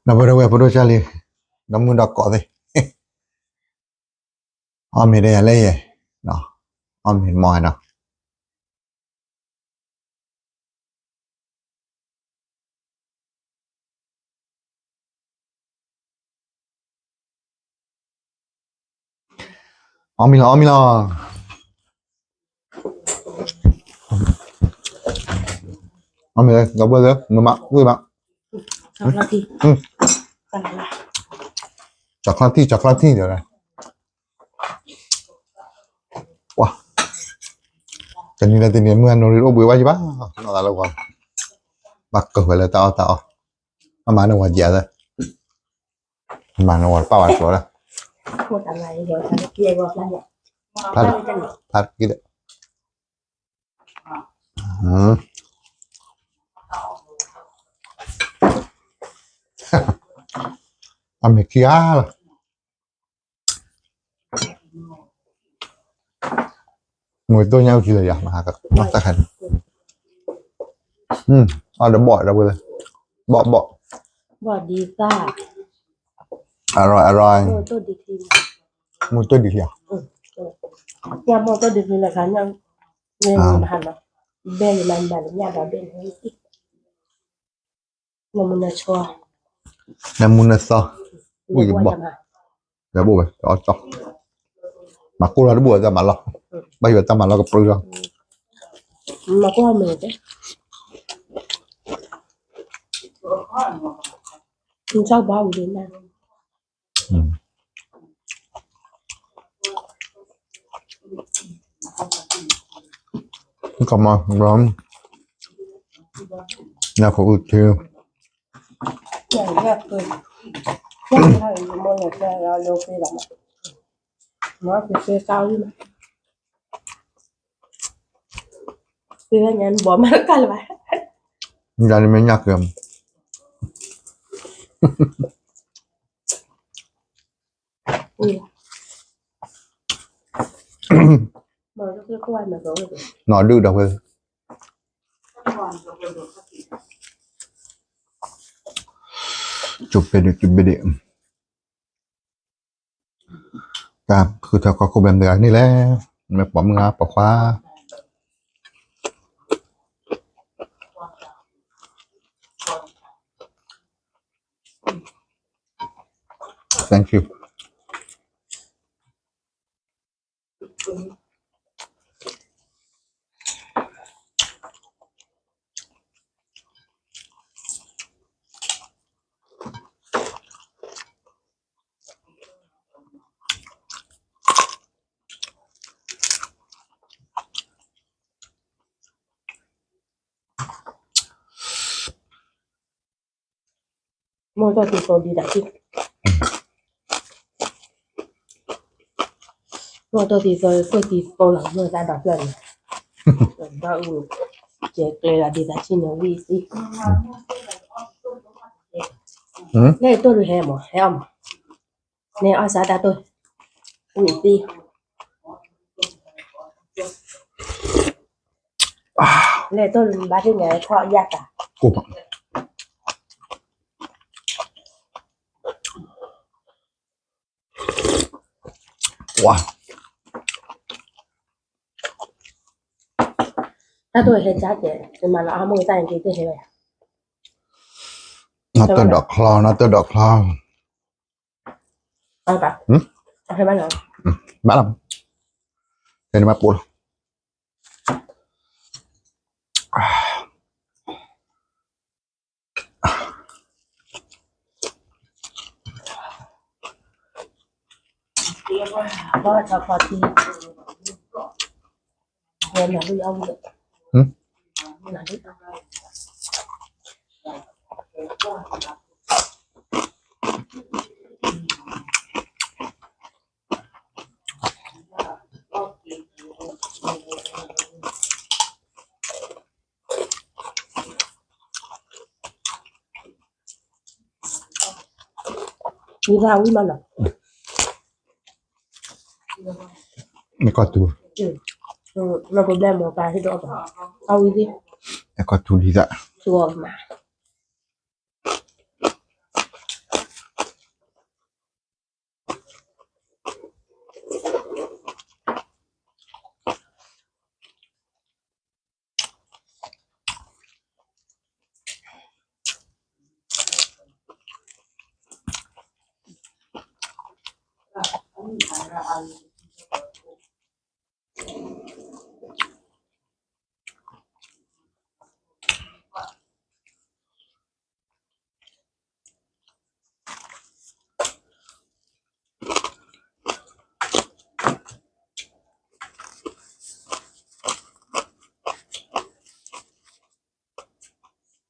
ဒီပုၢ်ဝဲၢ်ဖိဒိၣ်ကၢ်လံ, ဒီမုၢ်ဒီကိးသ့ၣ်, အီၣ်မ့ၤဒီးယၤလၢယဲ, အီၣ်မ့ၤမီၤနီၤ. အီၣ်မ့ၤလီၤ အီၣ်မ့ၤလီၤ. အီၣ်မ့ၤလီၤ ဒီပုၢ်ဝဲၢ်, မ့ၢ်မး ဝံၣ်မး, chocolate tea chocolate tea ဒီး ပှၤ, တနံၤလၢတနံၤ မုၢ်အနိရံအိၣ်ဘှံးဘၣ်ယဘၣ်, နီၢ်သးလၢဝဲ, ဘၣ်ကဝဲလၢတၢ်အီၣ်တၢ်အီ, အမၤန့ၢ်ဝဲယၤသၢ, မၤန့ၢ်ဝဲတပၣ်ဝဲတကျိၤလၢ, ဖျါတက့ၢ်ဒီး အမ့ၢ်ခံဂၤလီၤ. မ့ၢ်တိၢ်ညါအုၣ်ကံလၢယၤ, မၤဟးကတၢ်ခါန့ၣ်, အီၣ်ဒီးဘီၣ်ဒီပုၢ်ဝဲၢ်, ဘီၣ်ဘီၣ်, ဘီၣ်ဒ်သၣ်, အရိၢ်အရိၢ်, မ့ၢ်တိၢ်ဒ်ချံဧါ, ညၣ်ဘီၣ်တိၢ်ဒ်ချံလၢခါညၣ်, မ့ၢ်မဟါလီၤ, ဘဲၣ်ယမၤမၤလၢညၣ်ဒီးဘဲၣ်န့ၣ် နမူနသီ, ဝံၣ်ကဘီၣ်, ယဘိၣ်ဝဲ အီၣ်ကၠီ, မၤကိၢ်လီၤတဘူၣ်အတၢ်မၤလီၢ်, ဘၣ်ယိၣ်တၢ်မၤလီၢ်ကပြုၢ်လီၤ, မၤကိၢ်မ့ၢ်, ကမၤ, ညၣ်ဖိအုၣ်ထံ, ညၣ်န့ၣ်မ့ၢ်ညၣ်က့ၤ, နီၢ်ဒုၣ်ဒီးဝဲ, ကၠူဘ့ဒံး ကၠူဘ့ဒံး, တၢ်ဃုထၢကီၢ်ခိၣ်ဘဲမတၤဂၤန့ၣ်လဲၣ်, မ့ၢ်ပိာ်မုၣ်ဧါ ပိာ်ခွါ Thank you. မိၢ်ဒီးတံၤသကိးဒ်တၢ်ဆံ, မိၢ်ဒီးတံၤသကိး သိၣ်တံၤသကိးလီၤ မိၢ်သးဒီးဖျၢၣ်န့ၣ်, ဒီးအုၣ်, ကဲကျဲလီၤဒ်တၢ်ဆံန့ၣ် ဝံၣ်သံ, လၢတိၢ်ဒုးဟဲမး ဟဲအီၣ်မး, န့ၣ်အီၣ်စးတၢ်တိၢ်, ဝံၣ်သံ လဲၤတိၢ်ဘါထုညါထီၣ်ယၣ်သး, တၢ်တိၢ်ဟဲကၠါကဲး နမၤလီၤအါမိၢ်တၢ်န့ၣ်က့ၤတဟဲဝဲ, နီၢ်တၢ်ဒိးချီ နီၢ်တၢ်ဒိးချီ, ဘၣ်, ဘၣ်လီၤ, တဲနမၤပိာ်လီၤ. ယသးဝံၣ်မးနီၤ, မ့ၢ်ကီၢ်သူ, နီၢ်ပဘဲမ့ၢ်ပၢ်ဟ့ၣ်ဒီးအီၣ်ဘၣ်, အဝံၤသ့ၣ်, အခီထူလံသး, သူအီၣ်မး.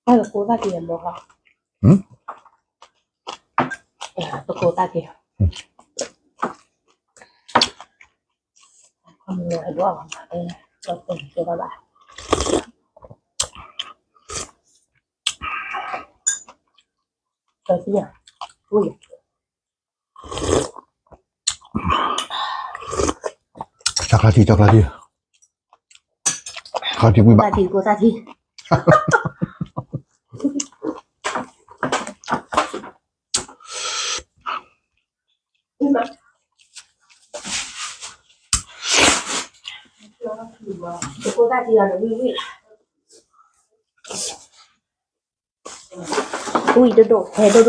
တကိးတၢ်က့ၤမ့ၢ်, တကိးတၢ်က့ၤ, ဘၣ်, တၢ်ချါထံ, တၢ်ချါထံ, ချါထံကွံာ်ဘၣ်, တၢ်ထံ, တၢ်ထံ, ဝံၣ်ဒိၣ်ဒိၣ်, ဟဲဒိၣ်ဒိၣ်. အဲၣ်ဒိးအီၣ်လၢနီၢ်တိၢ်ပျိဒီးလ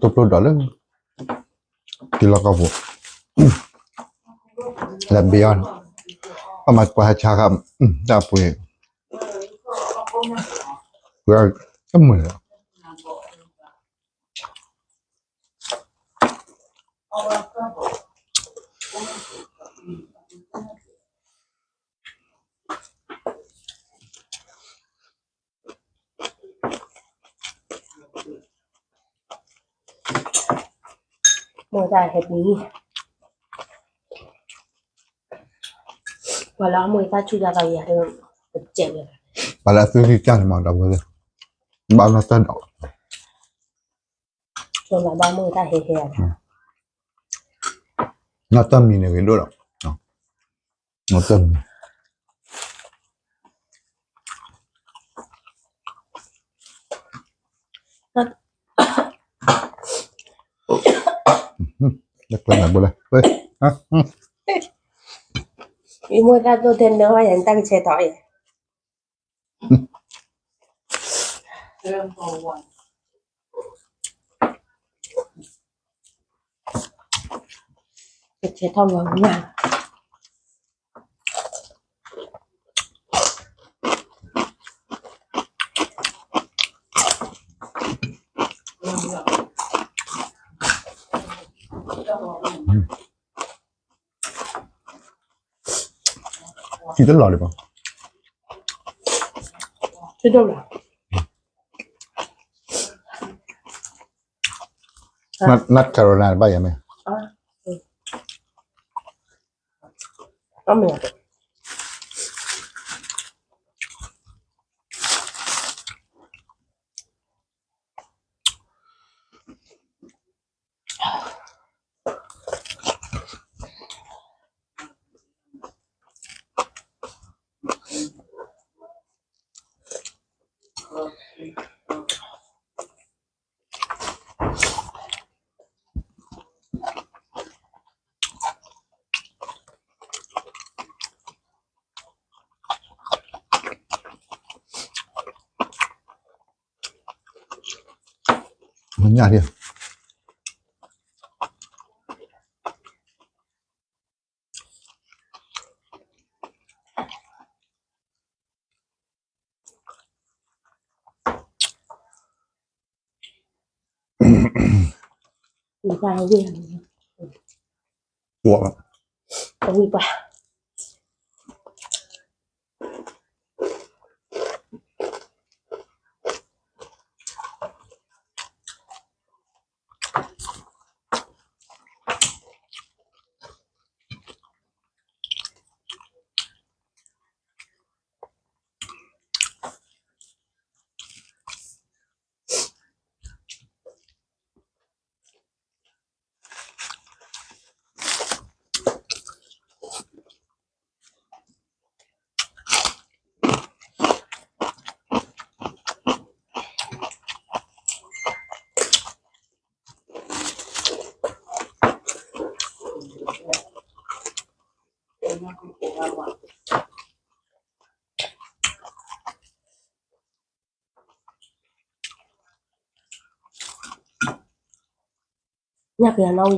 ၢ တံၤလီၢ်ကီၢ်ပူၤ, လဲၤဘ့အီၣ်, အမၤကွၢ်ဟဲဆါခါ, တၢ်ပှ့ၤ, ပှ့ၤ, တမုာ်လီၤ. မိၢ်တၢ်ဟဲပူၤ, ပှၤလၢအမိၢ်တၢ်ဆူၣ်တၢ်သးယၤ, ပှၤလၢအသူၣ်ကံၢ်ကၢ်န့ၣ်မး ဒီပုၢ်ဝဲၢ်, ဘၣ်နီၢ်တၢ်ဒီး နီၢ်တၢ်မံၤန့ၣ်ဂ့ၤဒိၣ်ဒီး, နီၢ်တၢ်မံၤ, ယမိၢ်တၢ်ဒိၣ်ထဲနၢ်ဝဲယၤ နတၢ်ကဆဲးထီၣ်အံၤ ကဆဲးထီၣ်ဝဲညၣ်. ထံတလီၤဒံးဘၣ်, ထံတလီၤ, North Carolina ဘၣ်ယၤမ့ၢ်, အမ့ၢ် မညၣ်ဒံး, ပှၤ, အဝံၣ်ပှၤ. ညၣ်ကယၤနီၣ်ဝံယ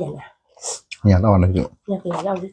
ၤန့ၣ်, ညၣ်နီၣ်ဝံ, ညၣ်ကယၤနီၣ်ဝံ.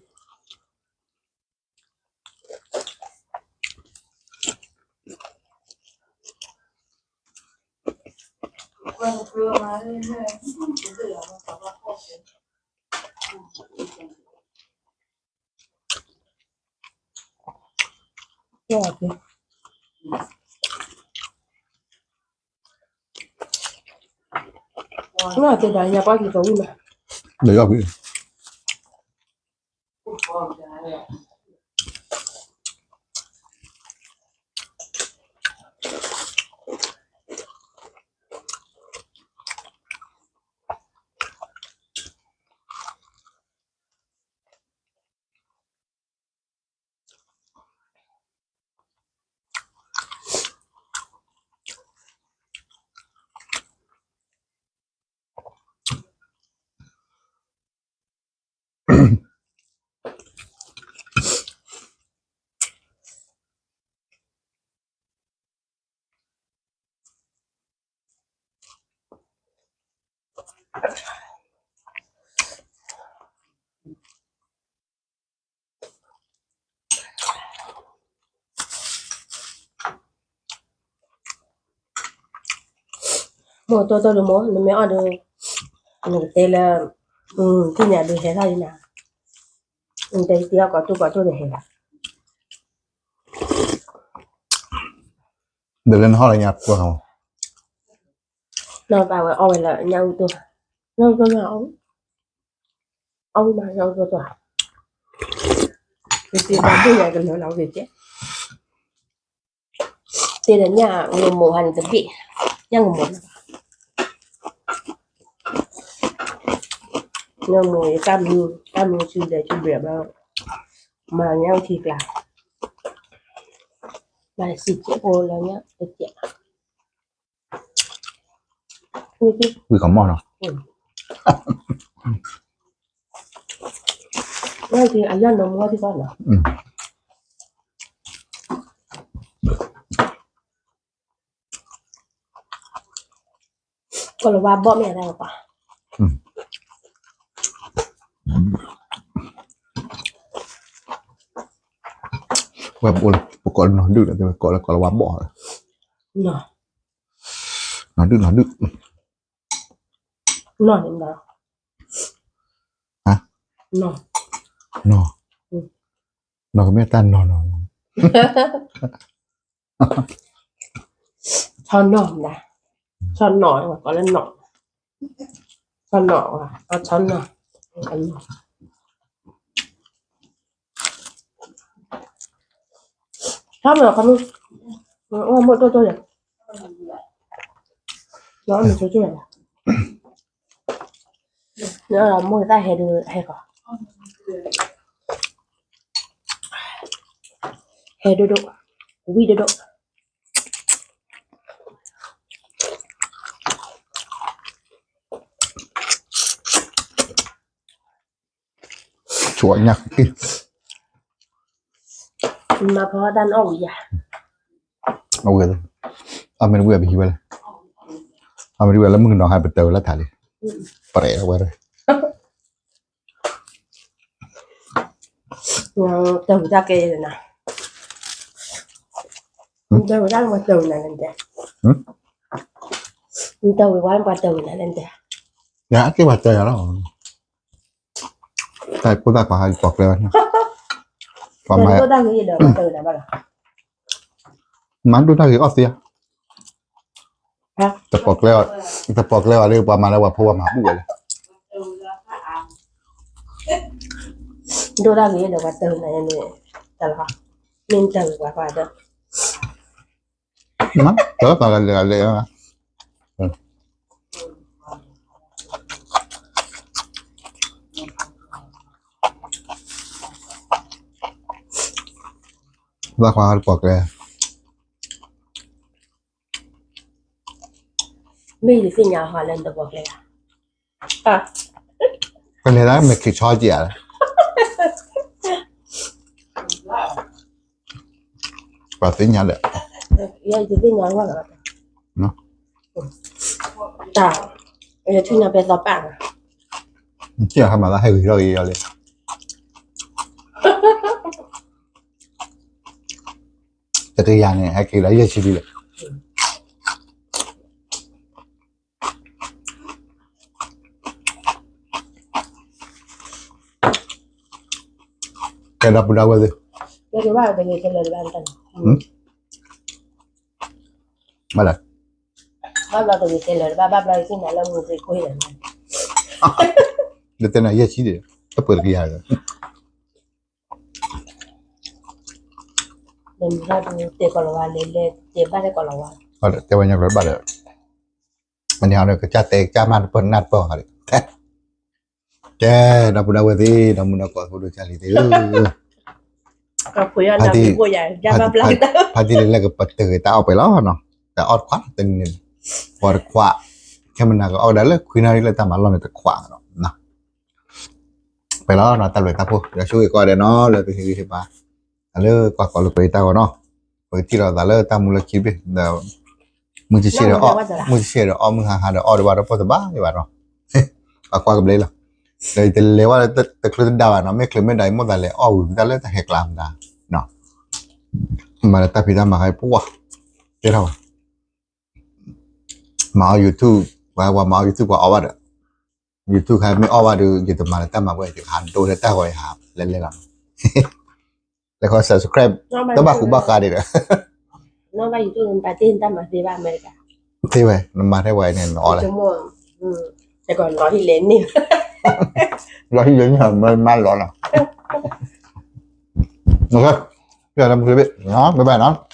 မိၢ်တိၢ်တိၢ်ဒီးမိၢ် နမ့ၢ်အီၣ်ဒီး နကတဲလၢ ထံၣ်ညါဒုးဟဲထီၣ်အံၤနၤ, နတဲတ့အီၣ်ကိးတိၢ်ကိးတိၢ်ဒီးဟဲဘၣ်. ဒီးလၢနဟီၣ်လၢညါပှၢ်, နီၢ်ပၢ်ဝဲအီၣ်ဝဲလၢညၣ်အူတိၢ်, ညၣ်အူတိၢ်ညၣ်အီၣ်, အီၣ်ဝံၣ်မးညၣ်အူတိၢ်တိၢ်, နတ့ဘၣ်ဒိၣ်ညါကလၢလီၤဝဲကဲ တဲဒီးညၣ်ငမိးဟါန့ၣ်တဘ့ၣ်, ညၣ်ငမိး, ငမိးယတၢ်မူ, တၢ်မူစုဒီးစုဘျဲးဘျီ, မၤညၣ်ထံကျါ, မၤစံးကဲအိၣ်လၢညၣ်တကဲး, ဝံၣ်ကမီၢ်နီၤ, အယၢ်နီၢ်မူထံကီၢ်နီၤ ကိးလၤဝါဘီၣ်မ့ၢ်အတၢ်ကပၤ, ဝဲပကိးလၢနီၢ်ဒုၣ်ဒီး ကိးလၢကိးလၤဝါဘီၣ်, နီၢ်ဒုၣ်နီၢ်ဒုၣ်, နီၢ်န့ၣ်, နီၢ်, နီၢ်ကမ့ၢ်တၢ်နီၢ်နီၢ် ဆီနီၢ်, ဆီနီၢ်, ကိးလၢနီၢ်, ဆီနီၢ်, ဆီနီၢ်, ဆီမ့ၢ်ခီမ့ၢ်, အိၣ်မိၢ်တိၢ်တိၢ်ယၤ, မိၢ်တၢ်ဟဲဒုးဟဲကီး, ဟဲဒိၣ်ဒိၣ်, ဝံၣ်ဒိၣ်ဒိၣ် ဆိညၣ်က့, မၤဖီတၢ်နအီၣ်ဝံၤယၤ, အဝံၤ, အမ့ၢ်တဝံၤပဟံးဝဲလဲၣ်, အမ့ၢ်တဝံၤလၢမုၢ်ကနီၤဟဲပတၢ်ဝဲလၢထးလံ, ပရဲဝဲ, တၢ်ဝံၤတၢ်ကဲနၤ, တၢ်ဝံၤတၢ်ဝံၤတၢ်ဝံၤနၤလဲၣ်, တၢ်ဝံၤဝဲပှၤတၢ်ဝံၤနၤလဲၣ်, ယက့ၤပှၤတၢ်ယၤလီၤ တၢ်ဖိသၣ်ခွါဟးယပီၢ်ကျဲဝဲ, ပှၤမၤဒိၣ်တၢ်ဂ့ၤဒီးပှၤတၢ်ဂ့ၤနၤဘၣ်လီၤ, မၤဒိၣ်တၢ်ဂ့ၤအီၣ်သ့ဧါ, တပီၢ်ကျဲ, တပီၢ်ကျဲဝဲလၢပှၤမၤလၢပှၤဖိပှၤမၤဘူၣ်ဝဲလဲၣ်, ဒိၣ်တၢ်ဂ့ၤဒီးပှၤတၢ်ဂ့ၤနၤန့ၣ်, တၢ်လီၤ, မ့ၢ်တၢ်ဂ့ၤပှၤပှၤဒီး တၢ်လီၤပှၤဂၤလဲၤဂၤလဲၤ ဘၣ်ခွါတပီၢ်ကျဲ, မ့ၢ်ယသ့ၣ်ညါဟီလၢနတပီၢ်ကျဲဧါ, ကလဲၤဒၣ်မဲာ်ခံဆီကဲဧါ, ပှၤသ့ၣ်ညါဒီး, ယသ့ၣ်ညါဝဲလီၤ, တၢ်, ယထံၣ်ညါဖဲသီပၢ်, ထံၣ်ဟဲမၤလၢဟဲဂ့ၤထီၣ်ဂ့ၤလီၤလံ, တကယၤန့ၣ် ဟဲက့ၤလၢယဲၢ်ဆံလံလီၤ. ကဲဒီပုၢ်ဒီဝဲၢ်သ့ၣ်, ဘၣ်လဲၣ်, ဘၣ်ဘျီတဂ့ၤတဲလၢၤတဘၣ် ဘၣ်ဘျီယသ့ၣ်ညါလၢမူသ့ၣ်ကွ့ၢ်လၢၤ, လၢတဲနၤယဲၢ်ဆံဒံး, တပှဲၤတကယၤလီၤ, တဲကီၢ်လီၤဝါလဲၤလဲၤတဲဘၣ်တဲကီၢ်လီၤဝါ, တဲဝဲညါကလီၤဘၣ်ဒီး, မ့ၢ်န့ၣ်ဟီဒီး ကစၢ်တဲကစၢ်မၤတပၢၢ်နၢ်တပၢၢ်ဟီဒီး, ကဲဒီပုၢ်ဒီဝဲၢ်သ့ၣ် ဒီမုၢ်ဒီကိးဖိဒိၣ်ကၢ်လံၤသ့ၣ်ဧၢ, ဖါတံၢ်လၢလၢကပတုာ်ဂ့ၤတၢ်အီၣ်ပှဲၤလီၤနီၤ, တၢ်အီၣ်တခွးတနံၤန့ၣ်, ပှၤတခွး, ခဲမနၤကအီၣ်ကဒါလၢခွံနၣ်ရံၣ်လၢတၢ်မၤလီၢ်န့ၣ်တခွးနီၤ, ပှဲၤလီၤနီၤ တၢ်ဘျုးတၢ်ဖှိၣ် ယွၤဆိၣ်ဂ့ၤကိးဂၤဒဲးနီၤ လၢသုဟ့ၣ်ဂံၢ်ဟ့ၣ်ဘါ, လၢကွၢ်ကီၤလၢပတၢ်ဂီၤနီၤ, ပကထံၣ်လိာ်သးလၢတၢ်မူလၢခံတဘ့ၣ်ဒီး, မုၢ်ဆ့ၣ်ဒီးအီၣ်, မုၢ်ဆ့ၣ်ဒီးအီၣ်မုၢ်ဟါဟါဒီးအီၣ်ဒံးဘၣ်ဒီးပိၢ်တဘၣ်ယဘၣ်နီၤ, ပှၤကွၢ်ကဘျံးလီၤ, ဒီးယတလဲၤဝဲတချုးတဒါဘၣ်နီၤ မ့ၢ်ချုးမ့ၢ်ဒီးယမိၣ်သးလဲၤအီၣ်ဝံၤပတၢ်လၢတၢ်ဟဲကျါမတၤ, မၤလၢတၢ်ဖံးတၢ်မၤခါအံၤပှၤ, ကဲထီၣ်ဘၣ် မၤအီၣ် YouTube, ပှၤမၤအီၣ် YouTube ပှၤအီၣ်ဘၣ်ဒီး, YouTube ခါမ့ၢ်အီၣ်ဘၣ်ဒီး ယတမၤလၢတၢ်မၤဝဲ ယကဟးဒိလၢတၢ်ဂီၤယဟးလဲၤလဲၤလီၤ, လဲၤခီ subscribe တဘၣ်ဃူဘၣ်ဃးဒံးဒီး, သ့ဝဲ နမၤထဲဝဲန့ၣ် နအီၣ်လဲၣ်, လီၤဟံၣ်လဲၣ်န့ၣ်, မၤလီၤနီၤ, ဘၣ်ဘၣ်နီၤ.